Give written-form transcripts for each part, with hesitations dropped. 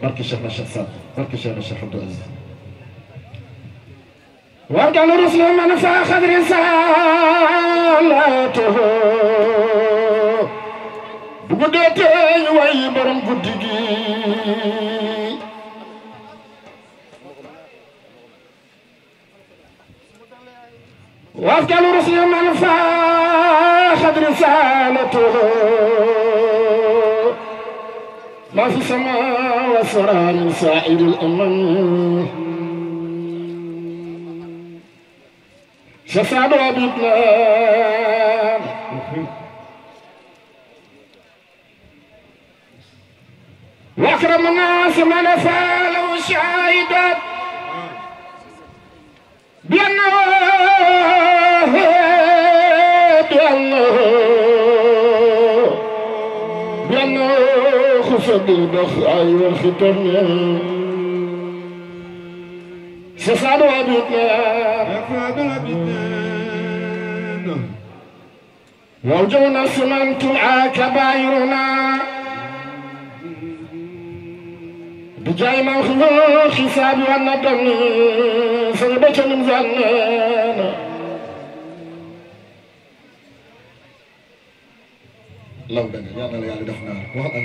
barke Cheikh na Cheikh Saad barke Cheikh na Cheikh Abdou Aziz وارجع لرسل من فاخذ رسالته بقدتي وي برم قدقي وارجع لرسل من فاخذ رسالته ما في سماء وسرى من سائر الأمم شفاعة بيتنا وأكرم الناس من فعلوا شاهدا بأنه خفض البخاء والختم شفاعة بيتنا ووجونا سمن تلعى كبائرنا بجاي موخذ الخساب والندم سنبت من ظننا لو بنا يلا يا دفنار وهذا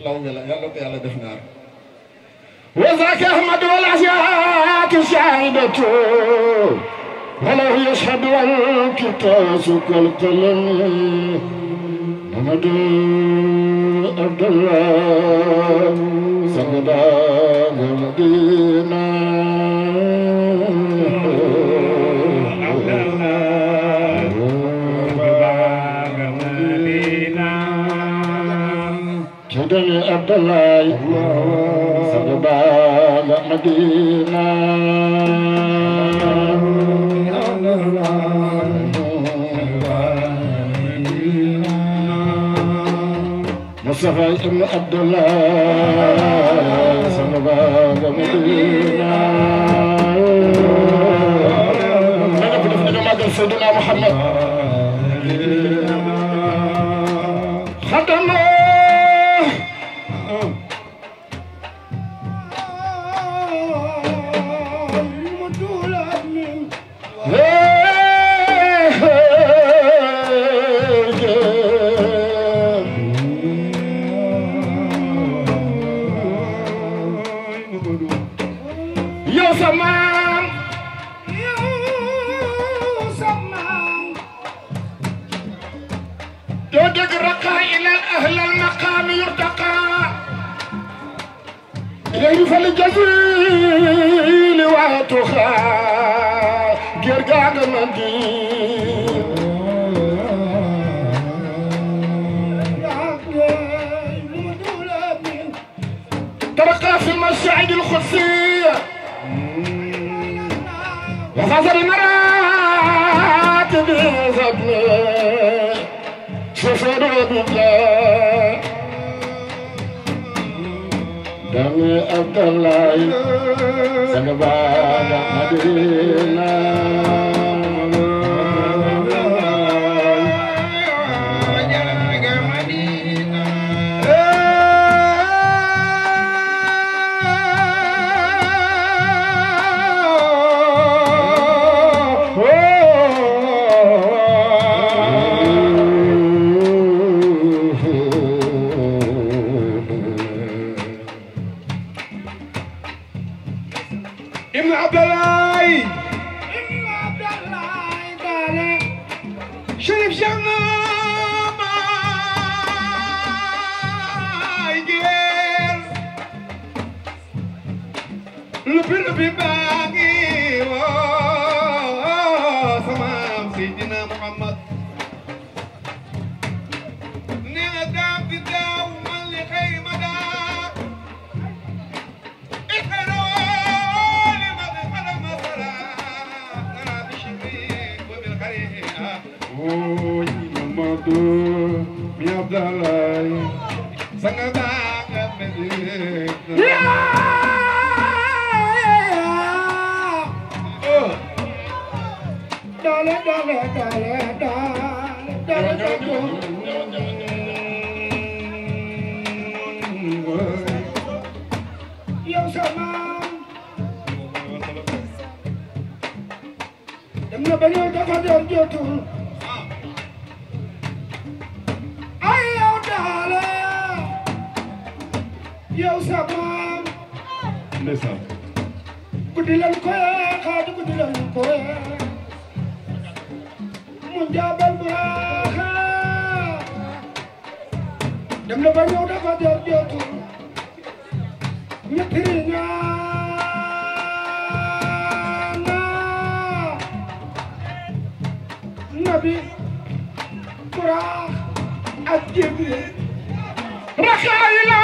لو بنا يلا دفنار وذاك أحمد والعزيات شاهدته وله يشهد والكتاس كالقلم محمد عبد الله سيدا المدينة عبد الله المدينة سيدنا عبد الله سيدا المدينة مصطفى ابن عبد الله صلى الله عليه وسلم سيدنا محمد ختم فالجزيل واتخا جرقاق مدين ترقى في المساعد الخصية وفاز المراتب زبني شفروا بالله دمي عبد الله سنباغ مدينة bañu dafa dem jotul ay yow daala yow sabam ndeysaan guddi lan ko xaadi guddi lan ko mun jaabal baaxa dem na bañu dafa dem jotul ñettiri ñaana nabi kuraax ak jibril raxaayila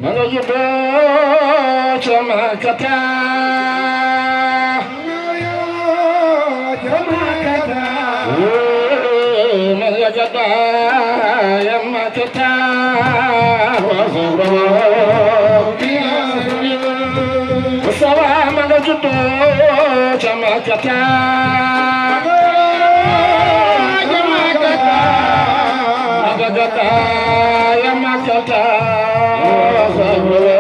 ma nga juddoo ca Makata Makata ya Makata wa khubra sawa ma nga juddoo ca Makata Makata ya Makata wa khubra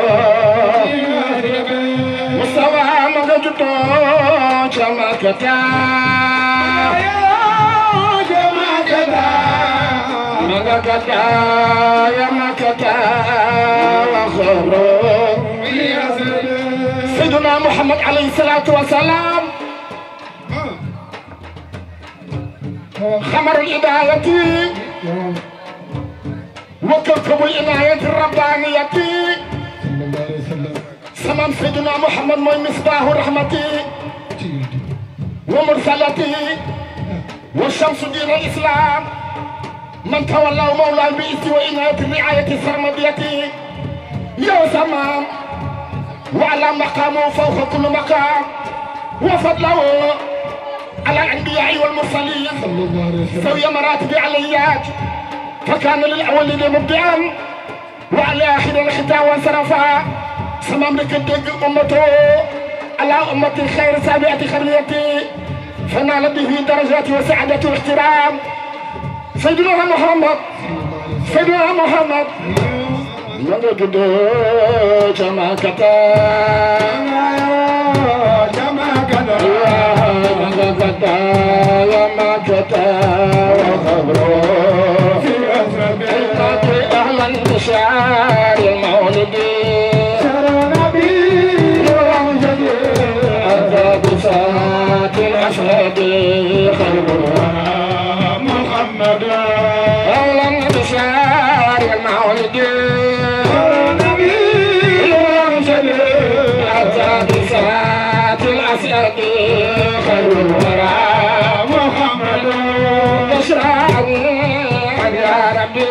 sawa ma nga juddoo ca Makata Makata ya Makata wa khubra سيدنا محمد عليه الصلاة والسلام خمر الهداية وكوكب العناية الربانية سمام سيدنا محمد موي مصباح رحمتي ومرسلتي والشمس دين الإسلام من تولى مولى البئس وعناية الرعاية السرمدية يا سمام وعلى مقامه فوق كل مقام وفضله على الأنبياء والمرسلين سوي مراتب عليات فكان للأولين مبدعا وعلى آخر الختام وانصرفا سمام لك الدق أمته على أمة الخير سابعة خبريتي فنال به درجات وسعادة واحترام سيدنا محمد سيدنا محمد Manga juddoo ca Makata ya Makata wa khabro ahlan bishar al-mawlidi بسات الأشهاد خيرها محمد أولا بشار المولد بسات الأسئلة خير الورى محمد بشرى يا ربي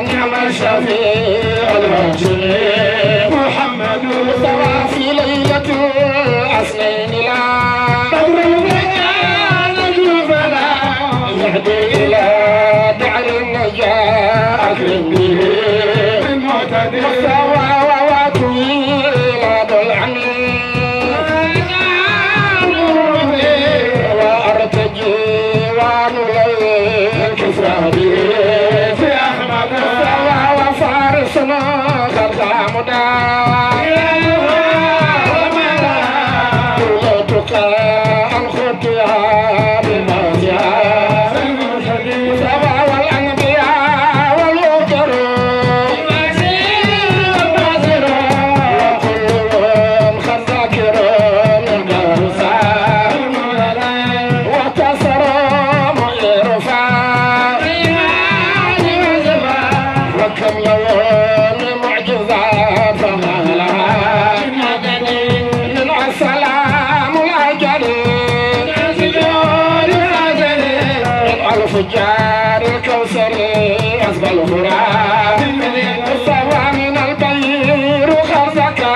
نعم الشفيع المجيد محمد سوى في ليلة أسنين لا بدر نجوفنا يهدي إلى دار النجاة أكرم به وسوى وطويل العميد وأرتجي ونليل كسرى به في أحمد سوى وفارسنا خلق مدى دولتك عن خطها بموتها سوى والأنبياء والمطر فجار الكوثري أسبل الغراب سوى من البير خرزكا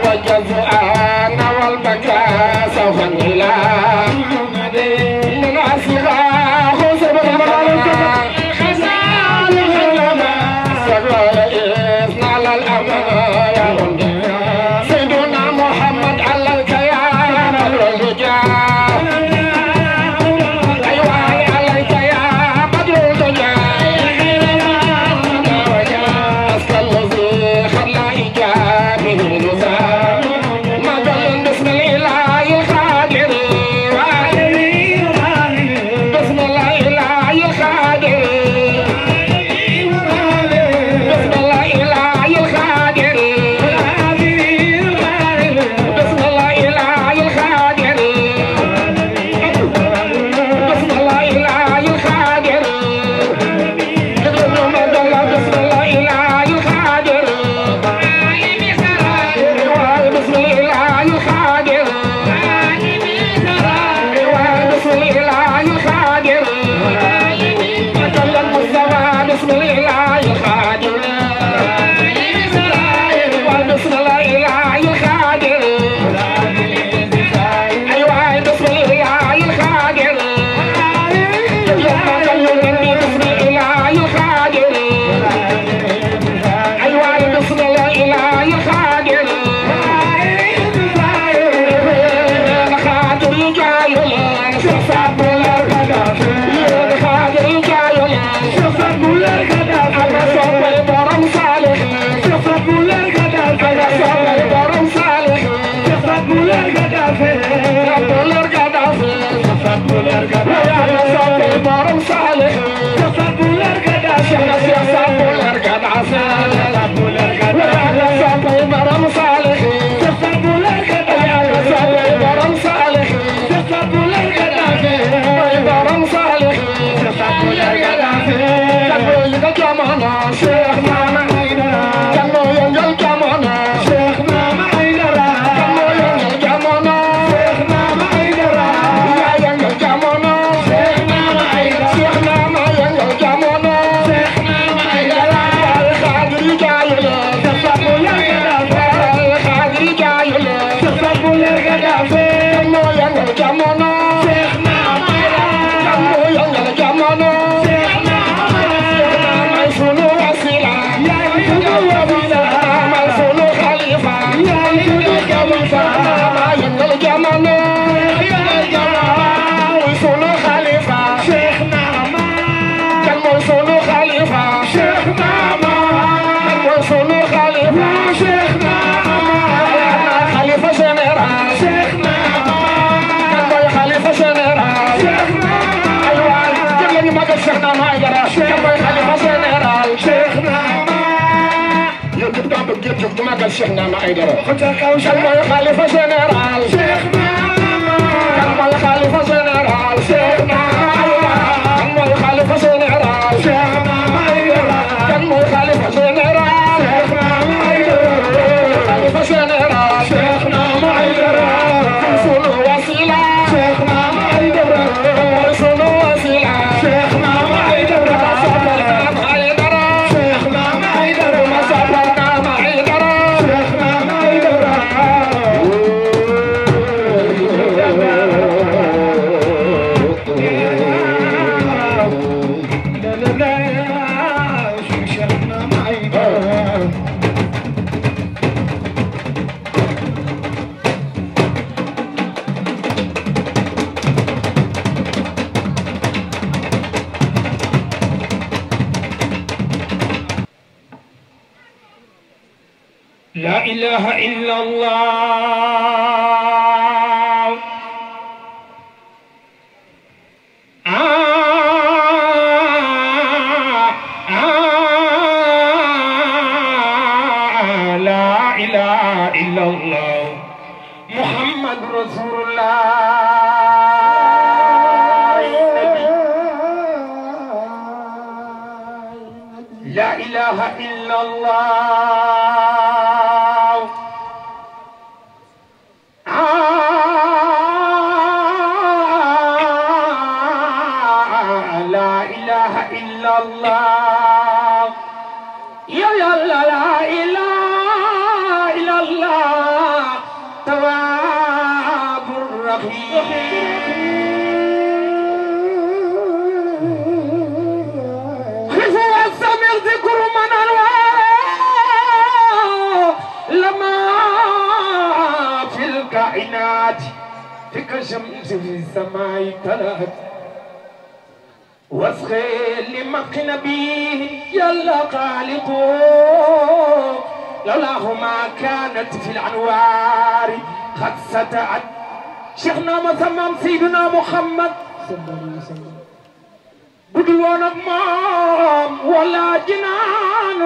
والجزءان والبكاء سوف إلى من أصلها خسر خزال الغلباء سوى إذن على الأمان سيدنا محمد على الكيان والرجال Cheikhna Ma Aidara kan mooy xalifa général Cheikhna kan mooy xalifa général Cheikhna kan mooy xalifa général Cheikhna Ma Aidara kan mooy xalifa général Cheikhna Ma Aidara xalifa général Cheikhna Ma Aidara sunu wasila Cheikhna Ma Aidara sunu wasila Cheikhna Ma Aidara Ma Aidara Cheikhna Ma Aidara Ma Aidara لا إله إلا الله لا إله إلا الله محمد رسول الله لا إله إلا الله الله يا لا إله إلا الله تواب الرحيم خذ واستمر ذكر من أنوار لما في الكائنات في كشمس في السماء تلات واسخي لمقن به يلا خالقه لولاه ما كانت في الانوار قد ستعد شيخنا مسمم سيدنا محمد صلى الله عليه وسلم بدون مام ولا جنان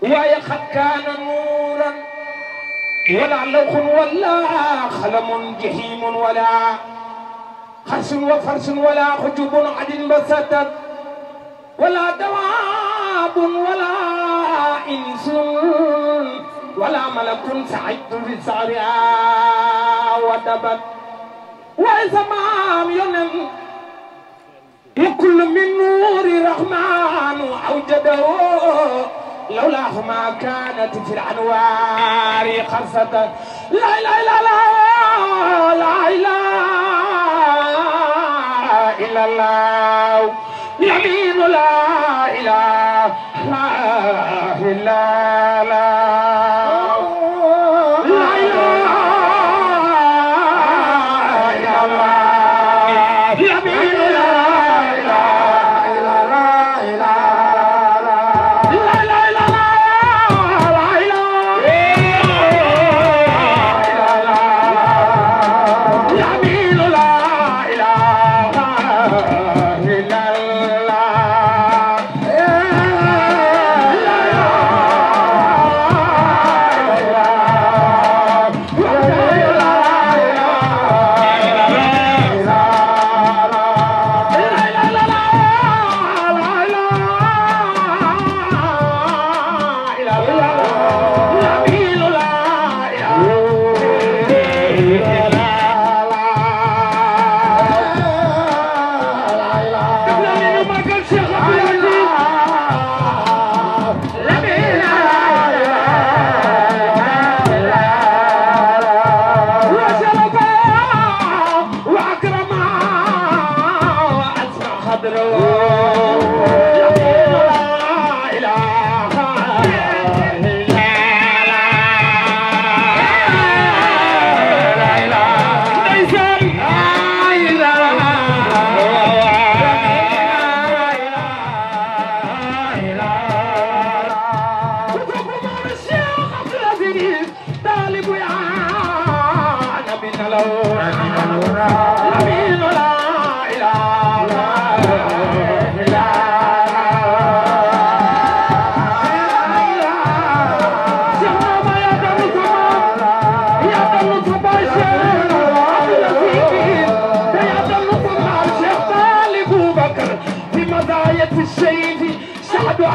ويا قد كان نورا ولا لوح ولا خلم جحيم ولا خرس وفرس ولا حجب عدل بسدد ولا دواب ولا إنس ولا ملك سعيد في سعرها ودبت وإزمام ينم وكل من نور الرحمن أوجده لولاه ما كانت في الأنوار خرسة لا إله إلا الله لا إله إلا الله يمين لا إله إلا الله لا إله إلا الله يمين لا إله إلا الله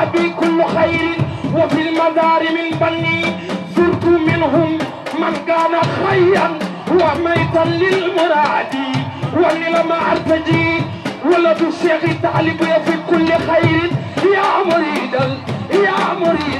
أبي كل خير وفي المدار من بني زرت منهم من كان خيا وميتا للمراد واني لما ارتجي ولد الشيخ تعلق في كل خير يا مريد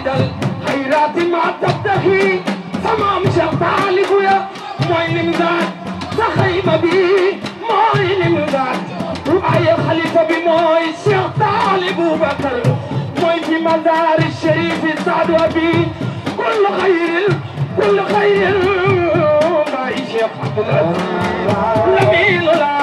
الخيرات ما تبتغي تمام شيخ تعلق يا موين مزاد تخيم بي موين مزاد وعي خليفة بموي الشيخ تعلق بكر موي في مزار الشريف سعد أبي كل خير ما يشيخ عبد العزيز لمين لا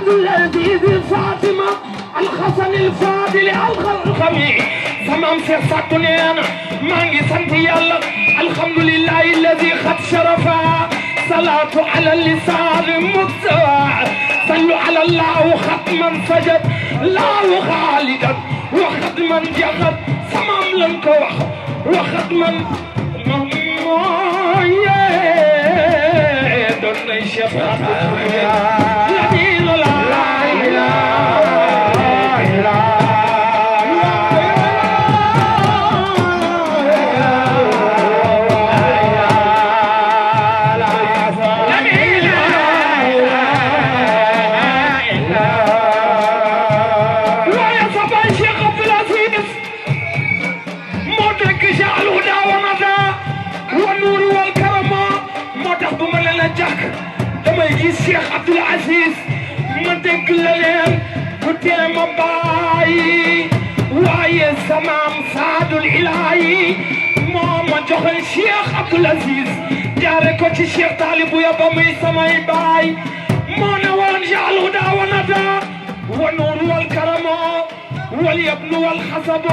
عبد العزيز فاطمة الحسن الفاضل الخميس تمام في الدنيا مانجي سنتي يلا الحمد لله الذي قد شرفا صلاة على اللسان مستوى صلوا على الله ختما سجد الله خالدا وختما جهد تمام لنك وختما دون الشيخ الشيخ عبد العزيز مدك للين كنت مباي وعي السمام سعد الإلهي ماما جوخن الشيخ عبد العزيز جاركوش الشيخ طالب ويا بمي سماي باي مانا وانجع الهدى وندى والنور والكرم واليبن والحسب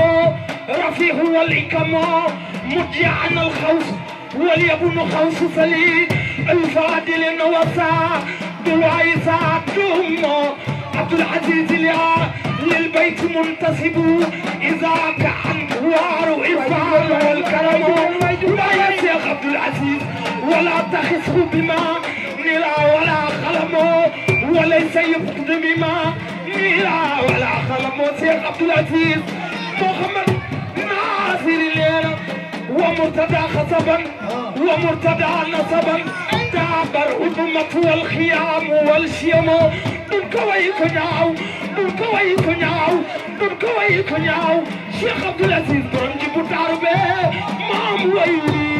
رفيع والإكرام مجيعا الخوف واليبن خوف سليم الفاضل النوسع بالوعيسى دوم عبد العزيز للبيت منتسب إذا كان وار إفعال والكرم لا يسيخ عبد العزيز ولا تخصه بما نلا ولا خلمه وليس يفقد بما نلا ولا خلمه سيخ عبد العزيز محمد ناصر الليل ومرتدى خصبا ومرتدى نصبا تعبر أمة والخيام والشيم دون كوي كنياو شيخ عبد العزيز برنجي بوتاربه مام ويلي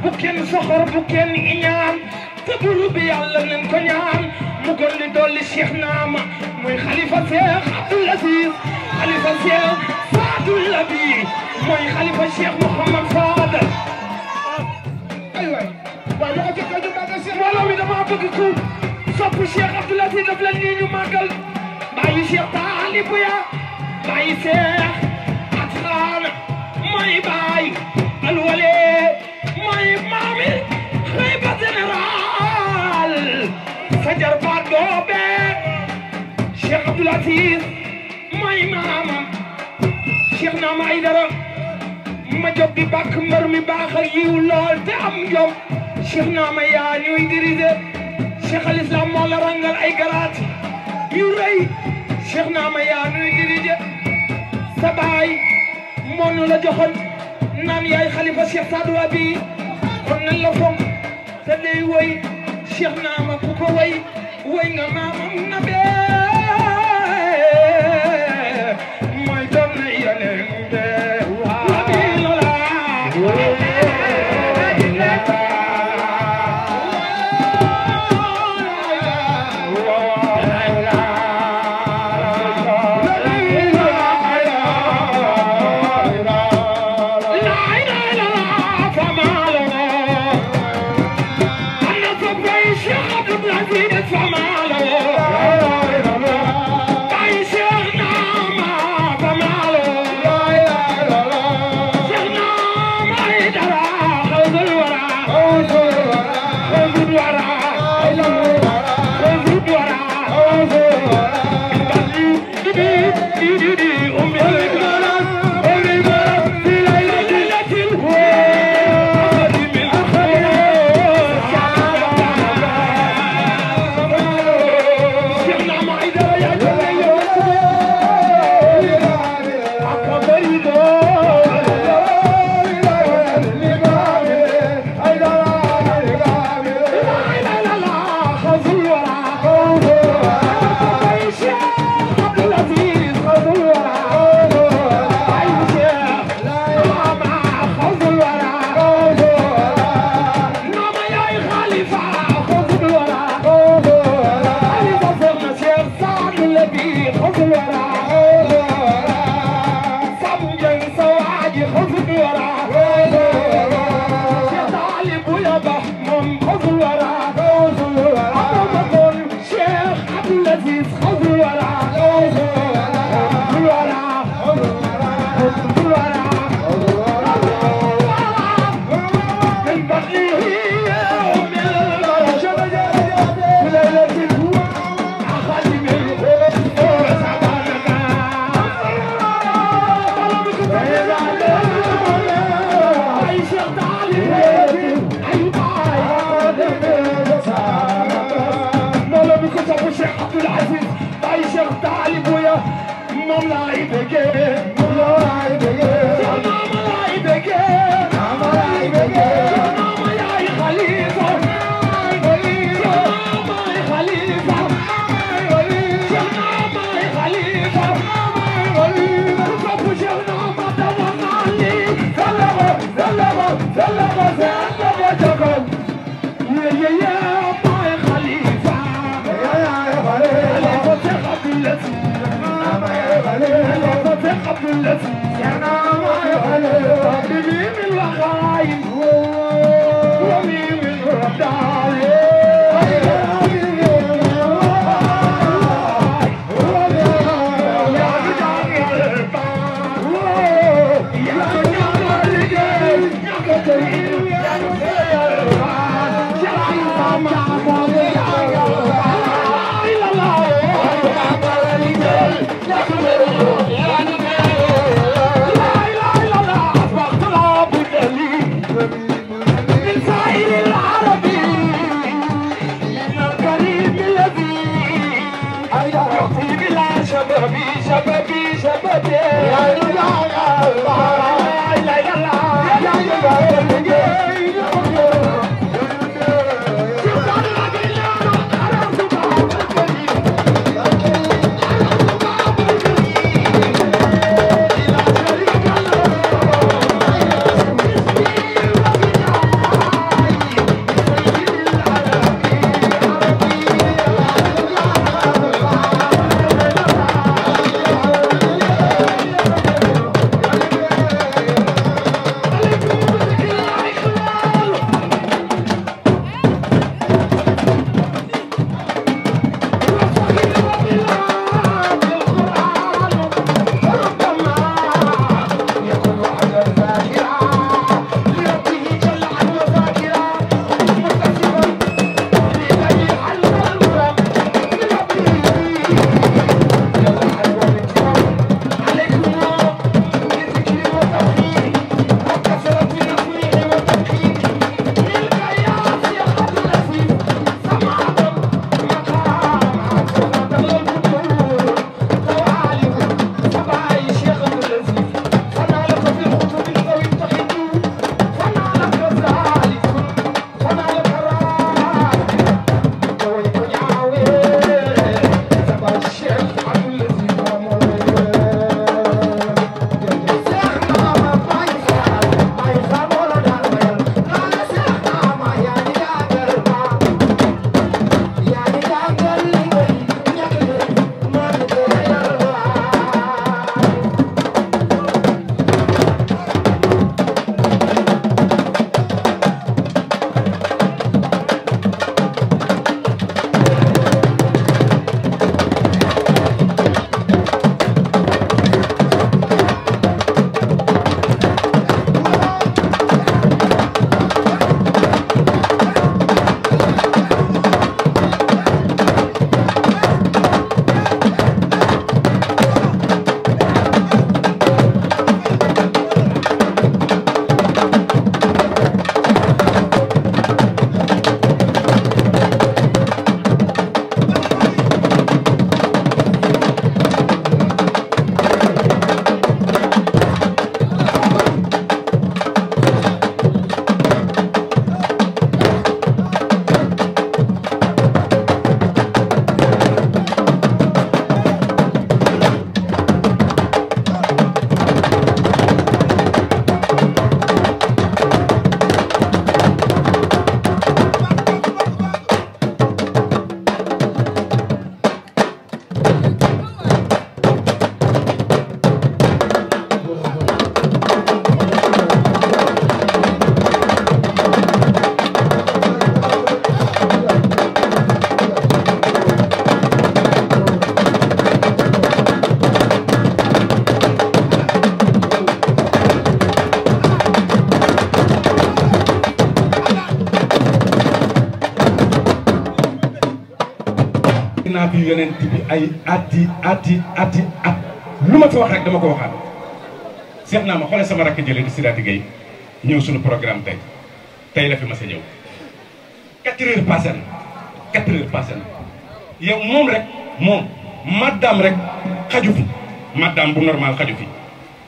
بوكين سخر بوكين إنيان تقولوا بيالله ننكو نيان مقول لي دول الشيخ نعمة موي خليفة شيخ عبد العزيز خليفة شيخ سعد النبي موي خليفة الشيخ محمد فاضل أيوة والله إذا ما بقيكم صفوا الشيخ عبد العزيز فلانين وماقل باي شيخ تعالي بيا باي سيخ أطخان ماي باي الولي ماي مامي خيبة جنرال سجر باردوبي شيخ عبد العزيز ماي ماما شيخنا ما يدرى ما جوب دي باك مرمي باخر يو لول te am jom شيخنا ما يا ñuy diriger شيخ الاسلام moo la rangal ay garaat yu rëy شيخنا ما يا ñuy diriger sa baay moo nu la joxoon naan yaay xalifa Cheikh Sadou Abi kon nañ la fonk te day woy شيخنا ما ku ko woy nga maamam na bee mooy doon na yeneen naa fi yonent bi ay ati at lu ma fi wax rek dama ko waxaat seet naa ma xoolal sama rakk jële di Sidaati Gueye ñëw suñu programme tey la fi ma sa ñëw 4 heures passé na yow moom rek moom madame rek xaju fi madame bu normal xaju fi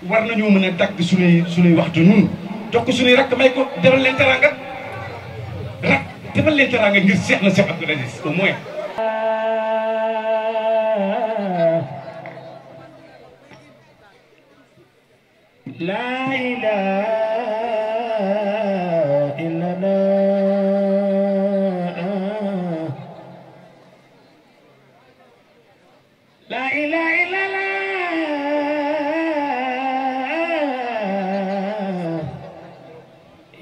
war nañoo mën a dagg suñuy waxtu ñun jox ko suñuy rakk may ko defal leen teraanga rakk defal leen teraanga ngir seex na Cheikh Abdoul Aziz au moins. La ilaha illallah. La ilaha illallah.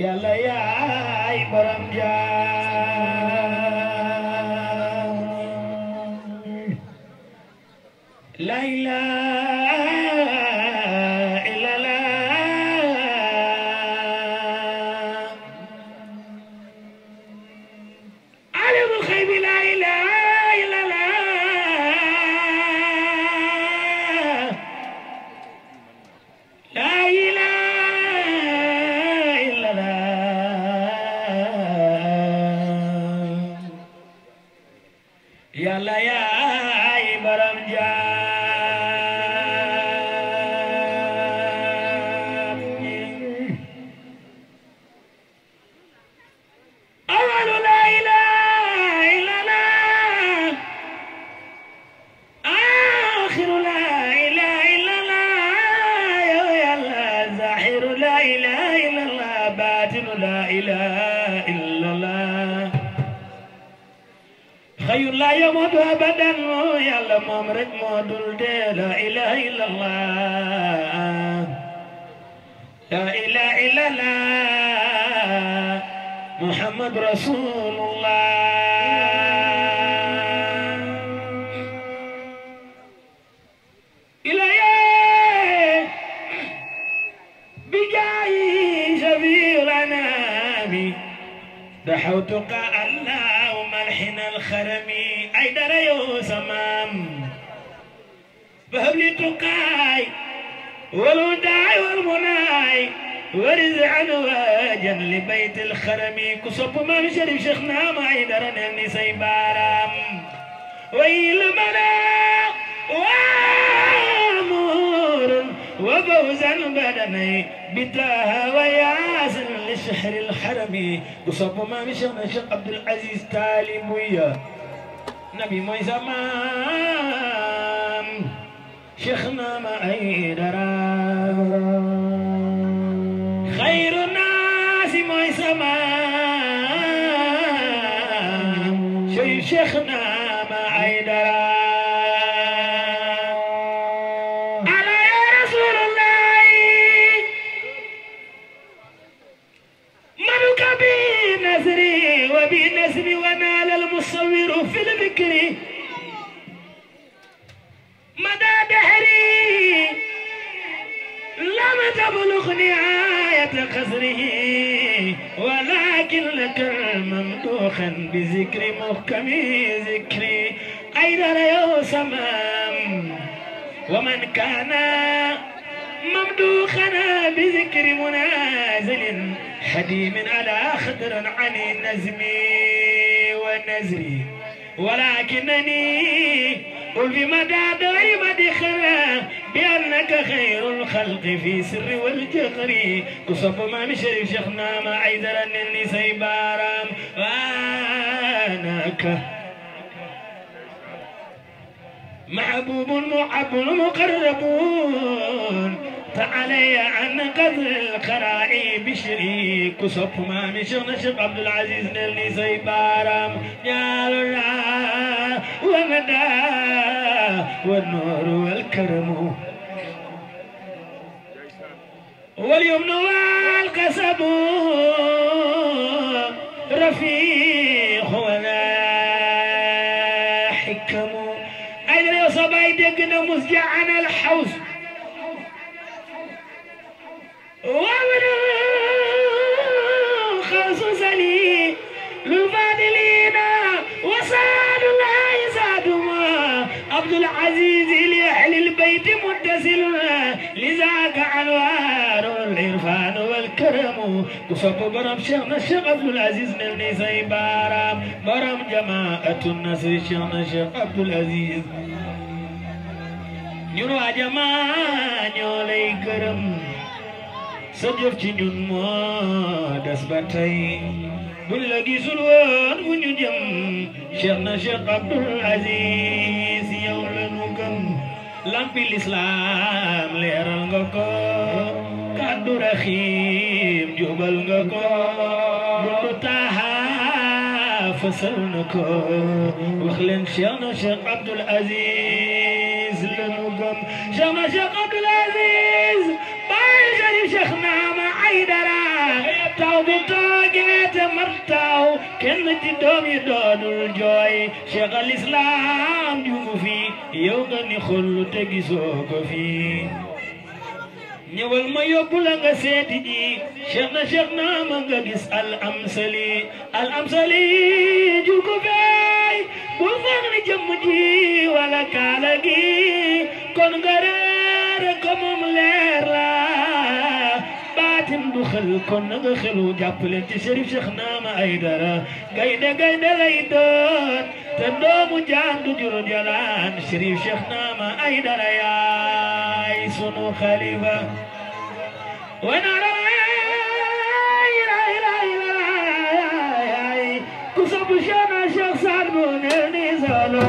Yàlla yaay borom jaam. La ilaha illallah. Alimul ghaybi la ilaha illallah. La ilaha illallah. Yàlla yaay borom jaam ñi. Awalu la ilaha illallah. Axiru la ilaha illallah. Yow Yàlla zahiru la ilaha illallah. Batinu la ilaha illallah. xayul la yamutu abadan Yàlla moom rek moo dul dee la ilaha illallah. La ilaha illallah. Muhammad Rasulullah. Ilaye bijaayi shafiul anami دحوتك اللهم الحنا الخرمي أي دريو سمام فهب لي تقاي والوداع والمناي ورزعا واجا لبيت الخرمي كصب ما بشرف شيخنا ما يدرنا النسي بارام ويلمنا وامور وفوزا بدني بتاها وياسر للشحر الحرمي وصب ما مشينا الشيخ عبد العزيز تالي بويا نبي موي زمان شيخنا ما ايدرا خير الناس موي زمان شيخنا ما ايدرا وبنسبي ونال المصور في الذكر مدى دهري لم تبلغ نهاية قصره ولكن لك ممدوحا بذكر محكم ذكري أيضا يا سمام ومن كان ممدوحنا بذكر منازل حديم على خضر عن النزم والنزري ولكنني قل بمدى دعي مدخلا بأنك خير الخلق في سر والجهر كصف ما مشرف شيخنا ما عيدر أنني سيبارام وانك محبوب معب مقربون تعالي عن قدر القرائي بشري كصف ما مشيخنا الشيخ عبد العزيز نلني سيبارام يا الله ومدى والنور والكرم واليمن والكسب رفيق ولا حكم أجل يا صباي دقنا مسجع عن الحوز ومن خصوص لي للفاضلين وساد الله زادهما يتصل لذاك أنوار العرفان والكرم كفك برم شيخنا الشيخ عبد العزيز نلني سيبارم برم جماعة النصر شيخنا الشيخ عبد العزيز ñun waa jamaa ñoo lay gërëm sa jëf ci ñun moo des ba tey buñ la gisul woon fu ñu jëm Cheikh na Cheikh Abdoul Aziz yow la ñu gëm lampi lislaam leeral nga ko kaddu raxiim jubal nga ko bundu taaha fasal na ko wax leen Cheikh na Cheikh Abdoul Aziz la ñu gëm Cheikh na Cheikh Abdoul Aziz baay Sharif Cheikh Naama Aydara taw bu toogee te mar taw kenn ci doom yi doonul jooy Cheikh al Islam jugu fi yow nga ni xol te gisoo ko fi ñëwal ma yóbbu la nga seeti ji Cheikh Naama nga gis al amsali jugu fey bul foog ni jëmm ji wala kaala gi kon nga reer ko moom leer la baatin du xel kon na nga xelu jàppaleen ci Cherif Cheikh Naama Aydara gaynde lay doon te doomu jaan du jur jalaan Cherif Cheikh Naama Aydara yaay sunu xalifa ku sobu Cheikh na Cheikh Saad bu ne ni solo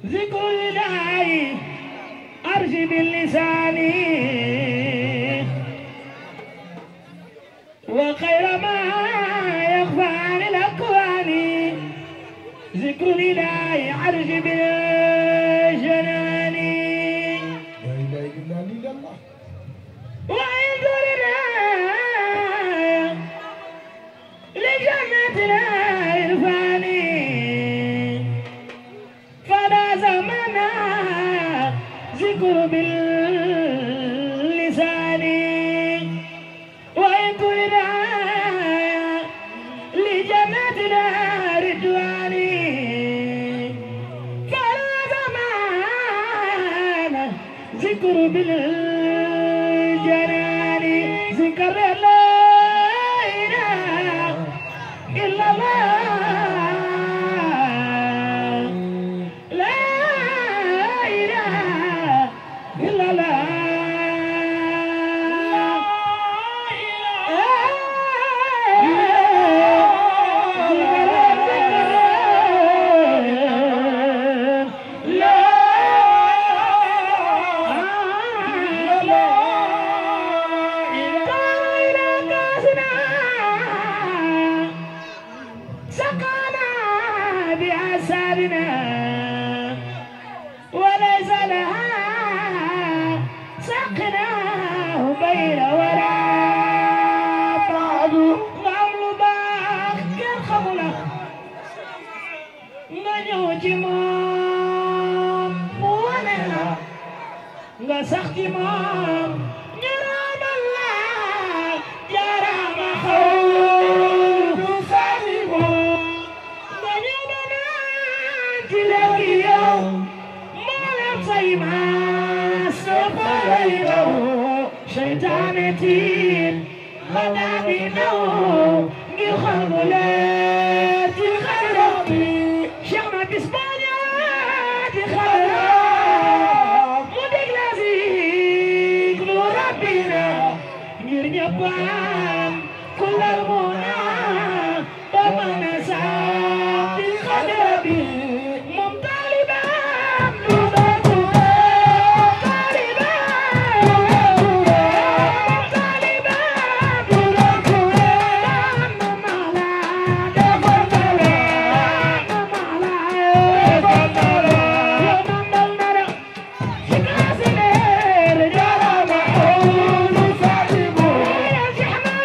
ذكر الله أرجي باللسان وخير ما يخفى عن الأكوان ذكر الله أرجي بالجنان لا إله إلا الله وانظرنا لجنة العرفان فلا زمنا ذكر باللسان وانظرنا لجنة الرضوان فلا زمنا ذكر بالجنان ذكر لا إله إلا الله لا إله إلا الله وليس لها سقناه بين ولا بعد نعمل باخ كان خبله نيوتي مام موالنا نسختي مام نرام الله جرام خود سالمو نيوبنا تلاقي يوم ما سفرينه شيطانتين غنابينه يخلولات الخرابي شيخنا بإسبانيا تخراب مدك لازيك لو ربنا يرنبان كل المنى ومن سعاد الخرابي يا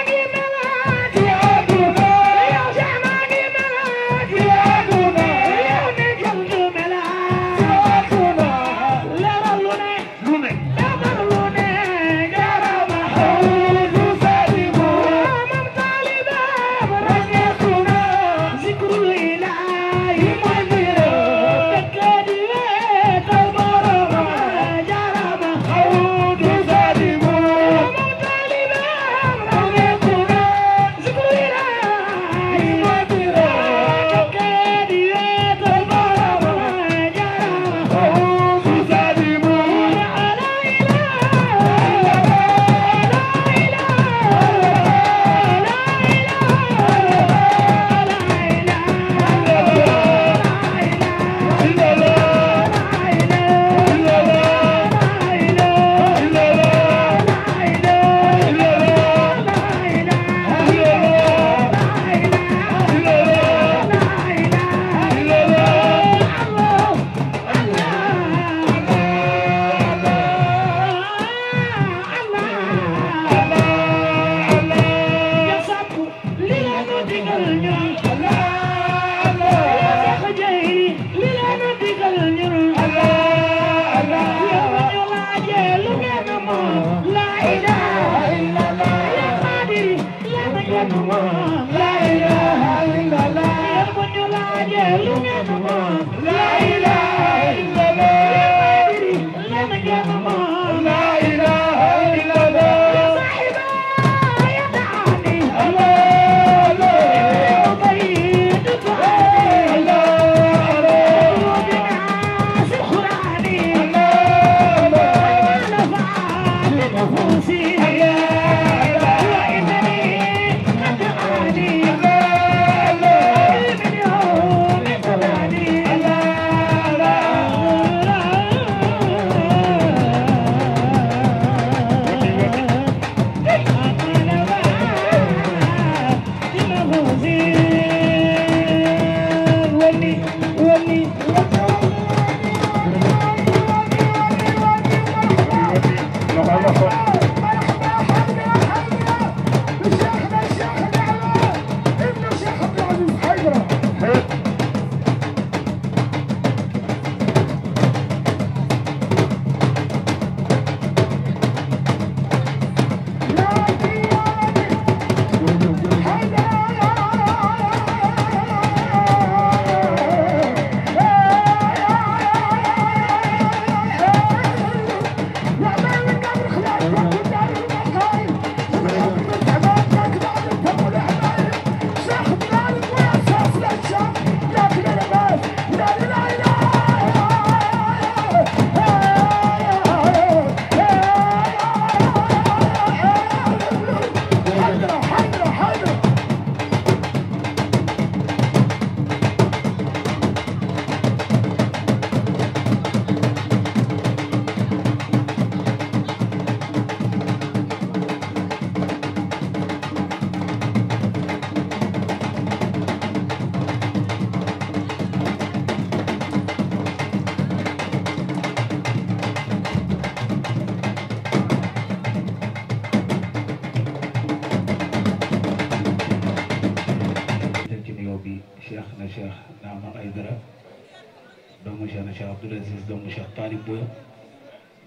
doomu Cheikh na Cheikh Abdoul Aziz doomu Cheikh Talib Boye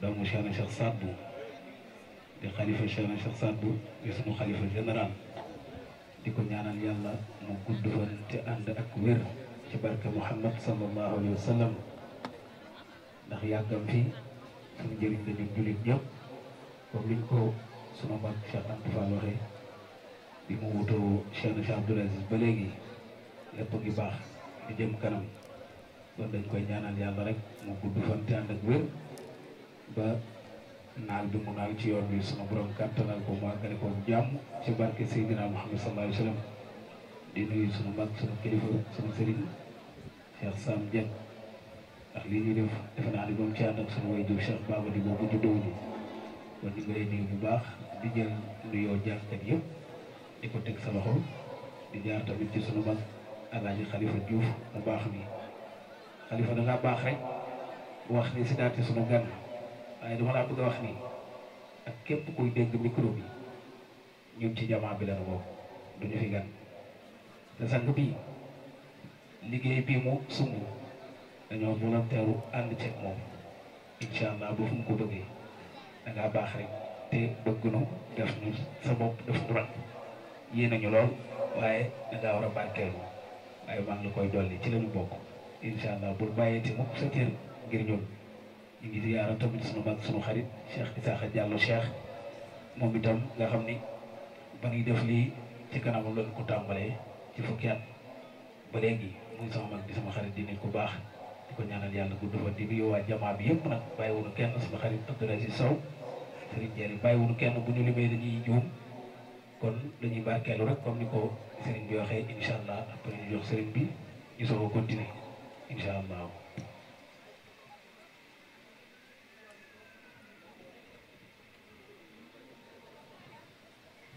doomu Cheikh na Cheikh Sadbou di xalifa Cheikh na Cheikh Sadbou di sunu xalifa général di ko ñaanal yàlla mu gudd fan te ànd ak wér ci barke Muhammad sallallahu alayhi wa sallam ndax yàggam fi suñu njëriñ la ñun jullit ñëpp comme liñ ko sunu mag Cheikh Anta Fall waxee bi mu wutoo Cheikh na Cheikh Abdoul Aziz ba léegi lépp ngi baax di jëm kanam kon dañ koy ñaanal yàlla rek mu gudd fan te ànd ak wér ba naal bi mu naal ci yoon bi sunu borom kàttanal ko mu àggale ko jàmm ci barke Seydina Muhammad sallallahu alayhi wa sallam di nuyu sunu mag sunu kilifa sunu sëriñ Cheikh Sam Dieng ndax lii ñuy def defe naa ni moom ci ànd ak sunu waajur Cheikh Baba di boobu juddoo ni kon ñu ngi lay nuyu bu baax di jël nuyoo jàngkat yëpp di ko teg sa loxo di jaar tamit ci sunu mag Alaaji Xalifa Diouf mu baax mi Xalifa da ngaa baax rek wax ni si daati sunu gan waaye dama laa bëgg a wax ni ak képp kuy dégg micro bi ñun ci jamaa bi la bokk duñu fi gan te sang bii liggéey bii mu sumb dañoo volontaire ànd ceeg moom incha allah ba fu mu ko bëggee da ngaa baax rek te bëgg nu def nu sa bopp def nu rak yéen nañu lool waaye da ngaa war a barkeelu waaye maa ngi la koy dolli ci lañu bokk incha allah bul bàyyeti mukk sa cër ngir ñun ñu ngi ziyaara tamit sunu mag sunu xarit Cheikh Isaaxa Diallo Cheikh moom itam nga xam ni ba ñuy def lii ci kanam lañ ko tàmbalee ci fukki at ba léegi muy sama mag di sama xarit di nit ku baax di ko ñaanal yàlla gudd fa di nuyu waa jamaa bi yëpp nag bàyyiwunu kenn sunu xarit Abdoul Aziz Sow Serigne Dieng bàyyiwunu kenn bu ñu limee dañuy juum kon dañuy barkeelu rek comme ni ko Serigne bi waxee incha allah après ñu jox Serigne bi ñu soog a continuer incha allah.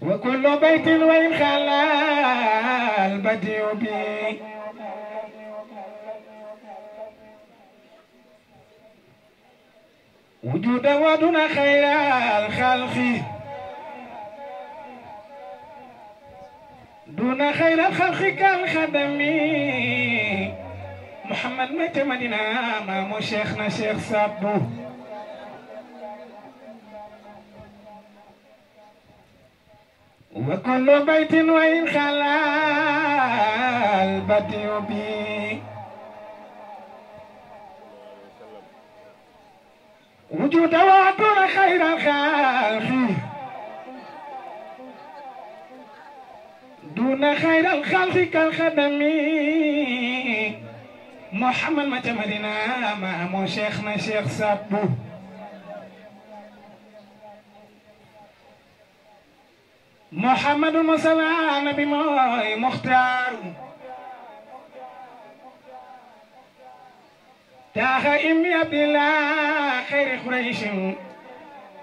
وكل بيت وإن خلا البديع به وجودا ودون خير الخلق دون خير الخلق كالخدم محمد مت مدينة مامو شيخنا شيخ سابو وكل بيت وإن خلا البديع به وجود وعدنا خير الخلق دون خير الخلق كالخدم محمد متمدنا مع شيخنا شيخ سابو محمد المصطفى نبي مختار تاها إمي عبد الله خير قريش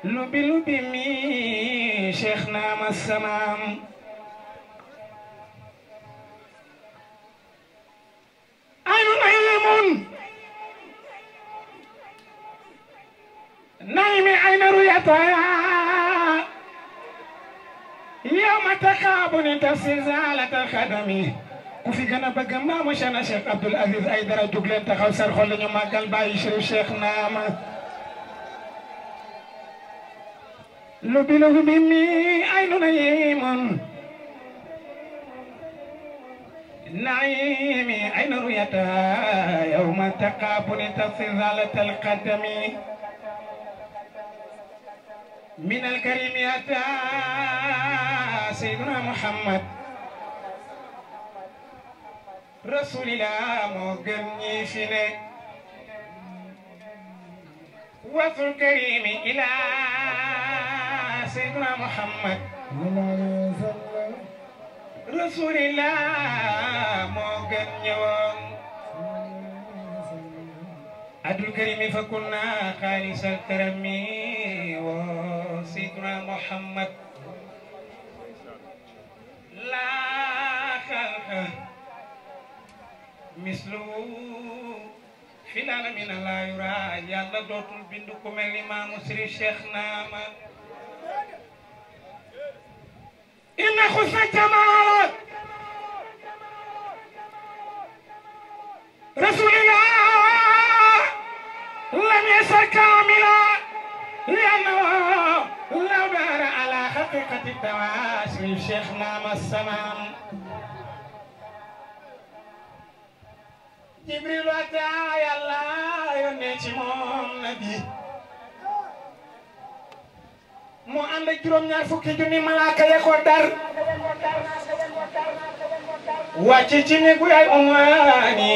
لبي لبي مي شيخنا مسمام أين نعيم نعيم أين رؤيتها يوم تقابل تسزالة الخدمي وفي جنا بجمع مشان الشيخ عبد العزيز أيدر جبلين تخلصر خلنا يوم قال باي شريف شيخ نام لبي لبي مي أين نعيم نعيمي أين رؤيتها يوم تقابل تسزالة القدم من الكريم أتى سيدنا محمد رسول الله مغني فينا وفي الكريم إلى سيدنا محمد رسول الله مغني عبد الكريم فكنا خالص الكرم وسيدنا محمد لا خلق مثله في العالمين لا يرى يلا دوتل بندكم الإمام سري شيخنا إن خص الجمال رسول الله يسر كاملا لأنه لو دار على حقيقة التواصل شيخنا السمام جبريل أتى يلا يونيتي موم نبي mu ànd ak juróom-ñaar fukki junni malaaka ya ko dar wàcc ci néegu yaay Umaani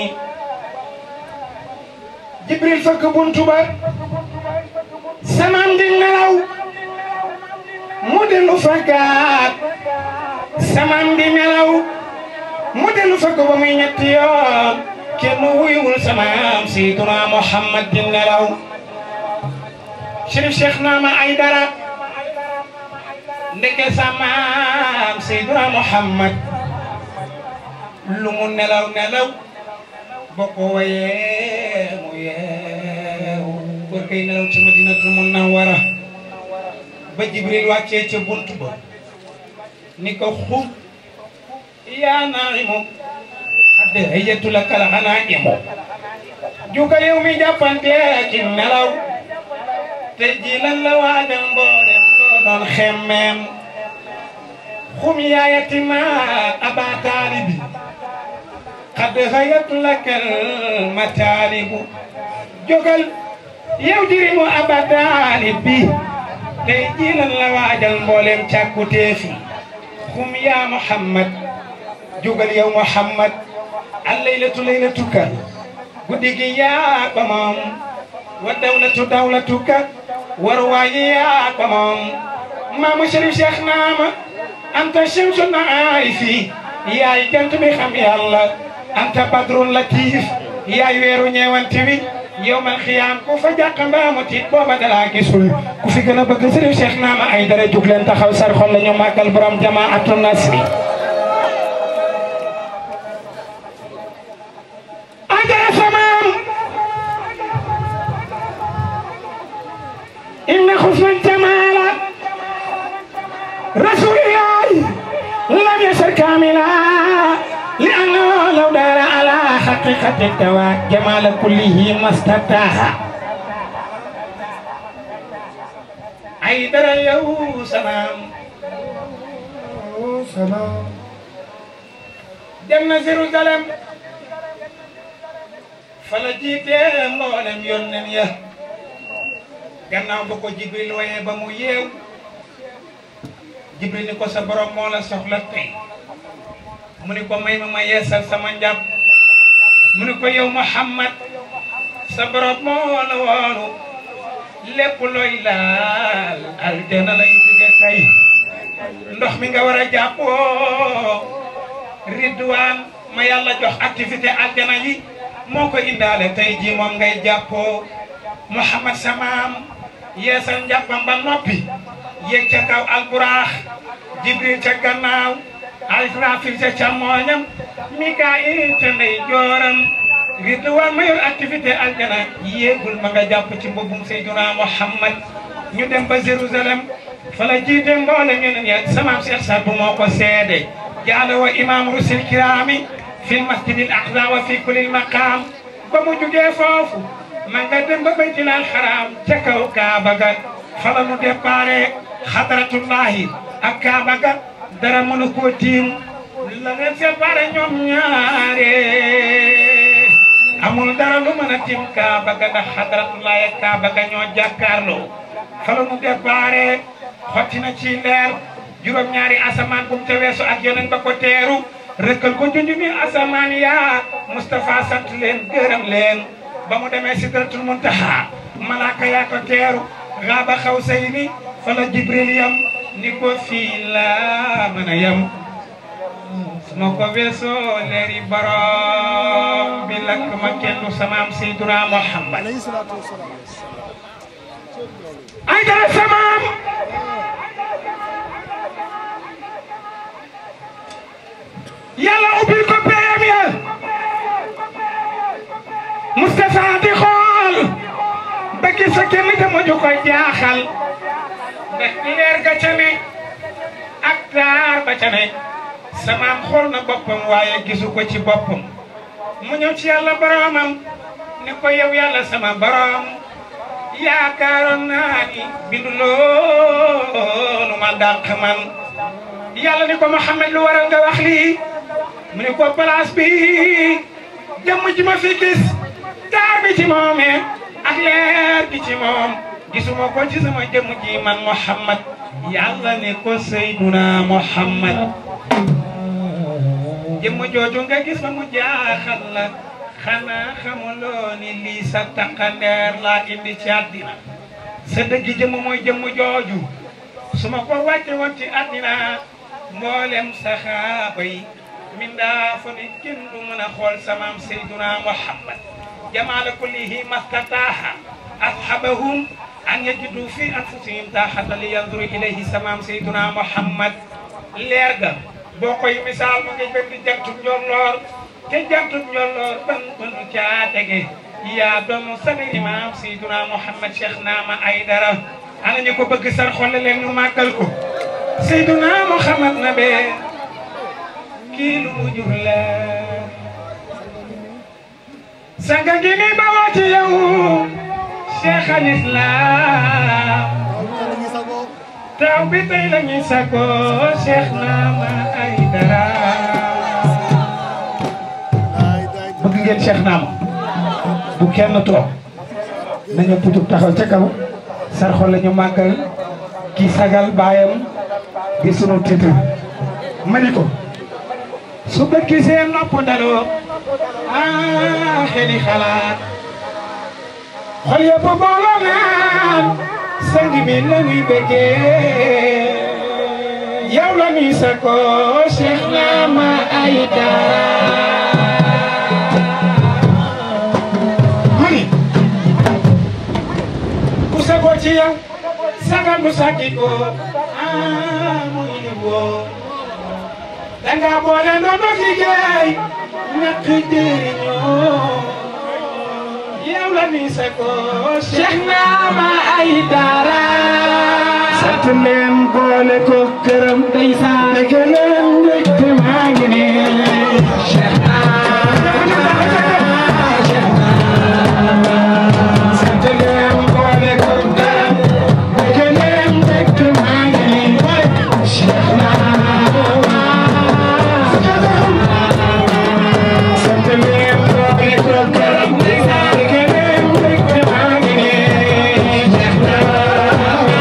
Jibril fëgg buntu ba samam di nelaw mu dellu fëggaat samam di nelaw mu dellu fëgg ba muy ñetti yoon kenn wuyuwul samam Seydina Muhammad di nelaw Chérif Cheikh Naama Aydara ndeke samaam Seydina Muhammad lu mu nelaw nelaw boo ko wayee mu yeewu war kay nelaw ci Madinatul Munawwara ba Jibril wàccee ca buntu ba ni ko xub yaa naimu xad hayyatu laka al ghanaimu juga yow mi jàppante ci nelaw te ji lan la waajal mboolem doon xemmeem xum yaayatima aba taalibi xad hayatu lakal mataalibu jógal yow jirimu aba taalibi tey jiilan la waajal mbooleem càkkuteefi xum yaa Muhammad jógal yow Muhammad al laylatu laylatuka guddi gi yaa ko moom wa dawlatu dawlatuka war waaye yaa ko moom maamu Chérif Cheikh Naama anta shamsu naaifi yaay jant bi xam yàlla anta badrun latif yaay weeru ñeewanti wi yowmal xiyaam ku fa jàq mbaamu tiit booba dalaa gisul ku fi gën a bëgg Chérif Cheikh Naama ay dara jug leen taxaw sar xol la ñu màggal borom jamaatu nasri ajara samaam inna xusna jamaala رسول الله لم يسر كاملا لأنه لو دار على حقيقة الدواء جمال كله ما استطاع عيدر اليوم سلام جمنا زيروزالم فلا جيتي مولم يونن يا gannaaw ba ko Jibril waye ba mu yeew Jibril ni ko sa borom moo la soxla tey mu ni ko may ma yeesal sama njàpp mu ni ko yow Muhammad sa borom moo la woonu lépp looy laal aljana lay jóge tey ndox mi nga war a jàppoo ridwaan ma yàlla jox activité aljana yi moo ko indaale tey ji moom ngay jàppoo Muhammad samaam yeesal njàppam ba noppi yéeg ca kaw alburaax Jibril ca gannaaw Israfil ca càmmooñam Mikaayil ca ndeyjooram Ridwaan ma yor activité aljana yéegul ma nga jàpp ci mbubbum Seydina Muhammad ñu dem ba Jérusalem fa la jiite mboole ñu ne ñe samaam Cheikh Sadbu moo ko seede jaala wa imam rusul kirami fil masjidil aqsa wa fi kulli maqam ba mu jugee foofu ma nga dem ba baytil haram ca kaw Kaaba ga fa la nu déparé xadratullahi ak Kaaba ga dara mënu koo tiim la leen séparé ñoom ñaare amul dara lu mën a tiim Kaaba ga ndax xadratullahi ak Kaaba ga ñoo jàkkaarloo fa la nu déparé xotti na ci leer juróom-ñaari asamaan bu mu ca weesu ak yonent ba ko teeru rëkkal ko junj mi asamaan yaa Moustapha sant leen gërëm leen ba mu demee Sidratul Muntaha malaaka yaa ko teeru Gaaba Xawsayni fa la Jibril yam ni ko fii la mën a yam su ma ko weesoo leeri borom bi lakk ma kenn samaam Seydina Muhammad ay dara samaam yàlla ubbil ko peyam ya Moustapha di xool ba gis sa kenn dama ju ko jaaxal ndax leer ga ca ne ak taar ba ca ne samaam xool na boppam waaye gisu ko ci boppam mu ñëw ci yàlla boromam ni ko yow yàlla sama borom yaakaaroon naa ni bindu loolu ma dàq man yàlla ni ko Mouhamed lu waral nga wax lii mu ne ko place bi jëmm ji ma fi gis taar bi ci moomee ak leer gi ci moom gisuma ko ci sama jëmm ji man Mouhamed yàlla ne ko Seyduna Mouhamed jëmm jooju nga gis ma mu jaaxal la xanaa xamuloo ni lii sa takkandeer laa indi ci àddina sa dëgg jëmm mooy jëmm jooju su ma ko wàcce woon ci àddina mboolem saxaaba yi min daa fa ni kenn du mën a xool samaam Seyduna Muhammad jamaala kullihi mastataaha ashabahum an yajidu fi anfusihim taaxata li yanzuru ilayhi samaam Seyduna Muhammad leer ga boo koy misaal mu ngi benn jantub njolloor te jantub njolloor ban mënu caa tege yaa doomu sani imaam Seyduna Muhammad Cheikh Naama Aydara ana ñu ko bëgg sar xolle leen ñu màggal ko Seyduna Muhammad na bee kii lu mu jur la sanga gi ni bawoo ci yow Cheikh al Islam taw bi tey la ñuy sago Cheikh Naama Aydara bëgg ngeen Cheikh Naama bu kenn toog nañu putuk taxaw ca kaw sar xolle ñu màggal ki sagal baayam di sunu titre mani ko su bët gisee nopp daloo xeli xalaat xol yëpp booloo naan sang bi la ñuy bëggee yow la ñuy sako Cheikh Naama Aydara mani ku sako ci yow sagal mu sakki ko muy ñu woo danga boole ndono liggéey ñàkk jëriñoo yow la ni sako Cheikh Naama Aydara sant leen boole ko këram ndeysaan dëgg leen mbégte maa ngi ne Cheikh Naama sant leen boole ko këram dëgg leen mbégte maa ngi ne Cheikh Naama sant leen boole ko këram dëgg leen mbégte maa ngi ne Cheikh Naama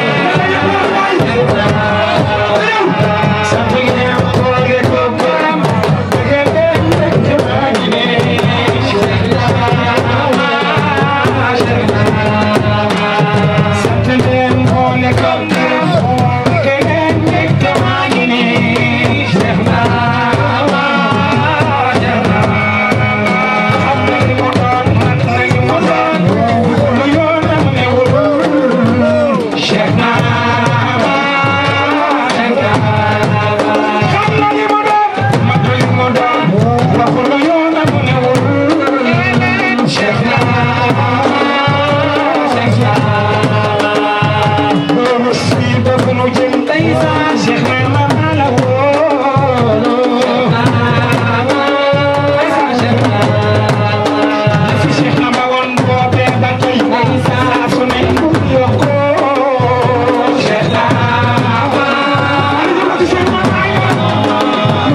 sant leen boole ko këram dëgg leen mbégte maa ngi ne Cheikh Naama sant leen boole ko këram dëgg leen mbégte maa ngi ne Cheikh Naama xam nañu mu doon man nañu mu doon lu yoonam newul Cheikh Naama xam nañu mu doon man nañu mu doon waxu lu yoonam newul Cheikh Naama loolu si dëgg nu jëm ndeysaan Cheikh Naama la wóolu fi Cheikh Naama woon boobee ba tey saa su ne mu yokkoo Cheikh Naama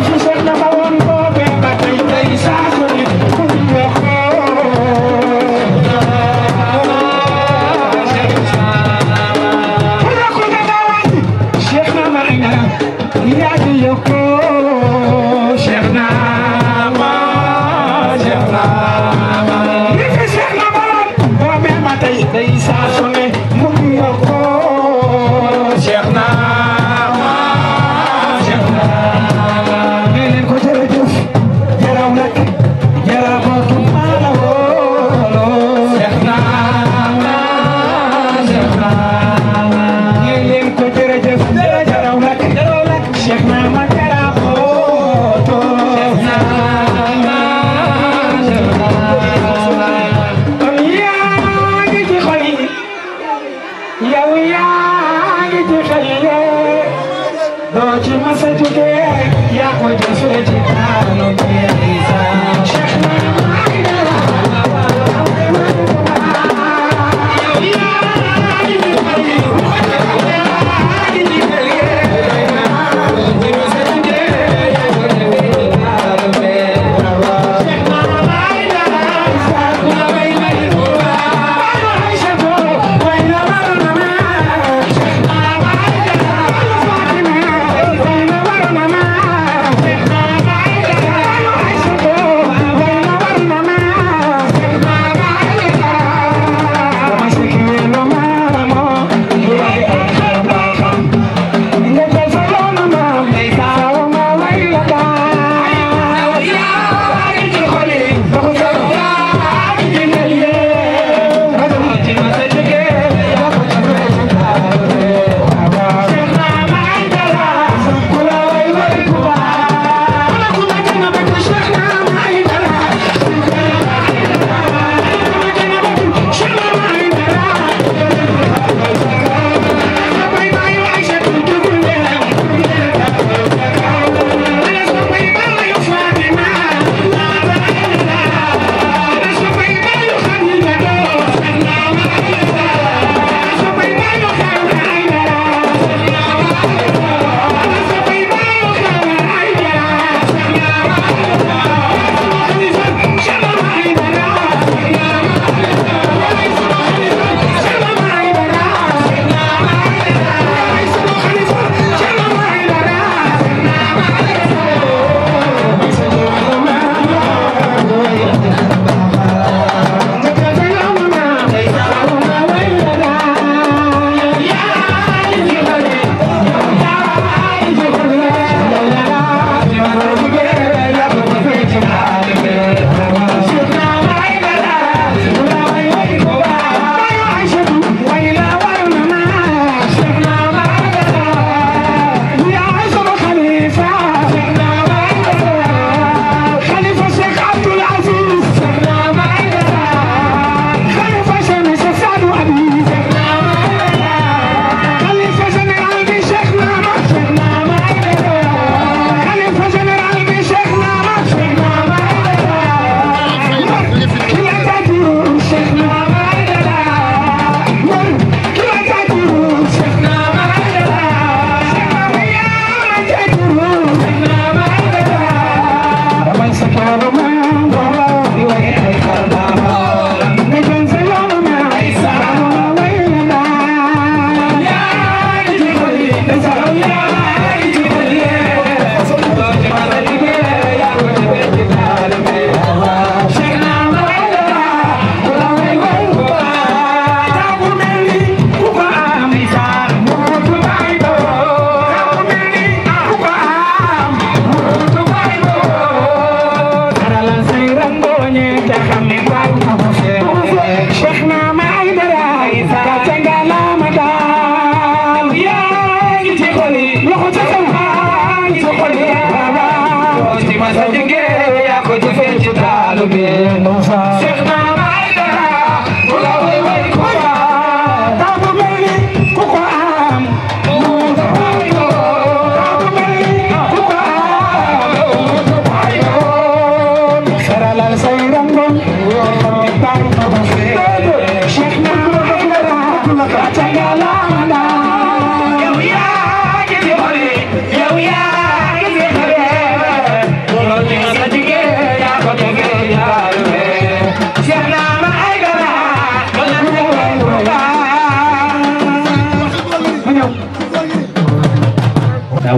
fi Cheikh Naama woon boobee ba tey saa su ne mu yokkoo Cheikh Naama yaa ngi yokkoo Cheikh Naama Cheikh Naama li fi Cheikh Naama woon boobee ba tey saa su ne mu yokkoo Cheikh Naama Cheikh Naama nee leen ko jërëjëf jaraw nag jarabootu maa la wóolu Cheikh Naama Cheikh Naama nee leen ko jërëjëf jaraw nag Cheikh Naama jarabootu Cheikh Naama Cheikh Naama kon yaa ngi ci xol yi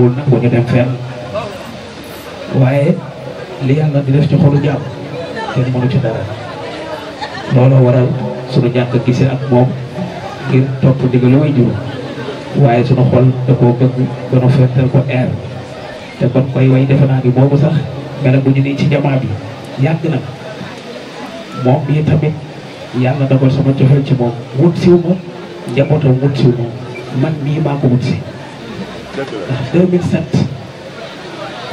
teewul nag bu ñu dem fenn waaye li yàlla di def ci xolu jàmm kenn mënu ci dara looloo waral sunu ñàkk gisee ak moom ngir topp ndigalu way jur waaye sunu xol da koo bëgg ba nu fettal ko air te kon koy way defe naa ni boobu sax mela bu ñu nii ci jamaa bi yàgg na moom bii tamit yàlla dogal sama cofeel ci moom wut siw ma njabootam wut siw ma man mii maa ko wut si ndax 2007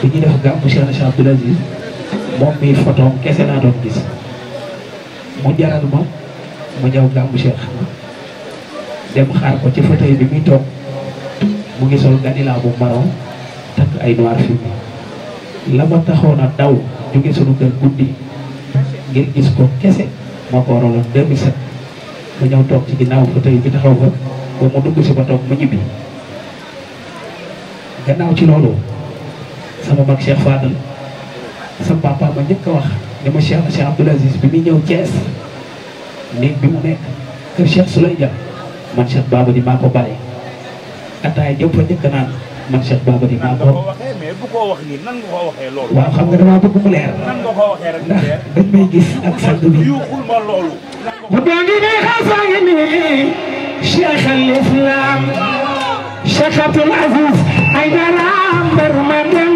bi ñuy def gàmmu Cheikh Abdoul Aziz moom mii photoom kese laa doon gis mu jaral ma mu ñëw gàmmu Cheikh dem xaar ko ci fauteuil bi muy toog mu ngi sol ganilaa bu marron takk ay noir fumé la ma taxoon a daw jóge sunu kër guddi ngir gis ko kese moo ko waraloon 2007 mu ñëw toog ci ginnaaw fauteuil bi taxaw fa ba mu dugg si ba toog mu ñibbi gannaaw ci loolu sama mag Cheikh Fadal sama papa ma njëkk a wax ne ma Cheikh Abdoul Aziz bi muy ñëw Thiès néeg bi mu nekk kër Cheikh Souley Dia man Cheikh Babadi maa ko bare ataay jëm fa njëkk naan man Cheikh Babadi maa ko mais bu ko wax nii nan nga ko waxee loolu. waaw xam nga damaa bëgg mu leer nan nga ko waxee rek ndax dañ may gis ak sang bi yuuxul ma loolu. bu ngi ne xasangi ni Cheikh al Islam Cheikh Abdoul Aziz ay dara mbar ma dem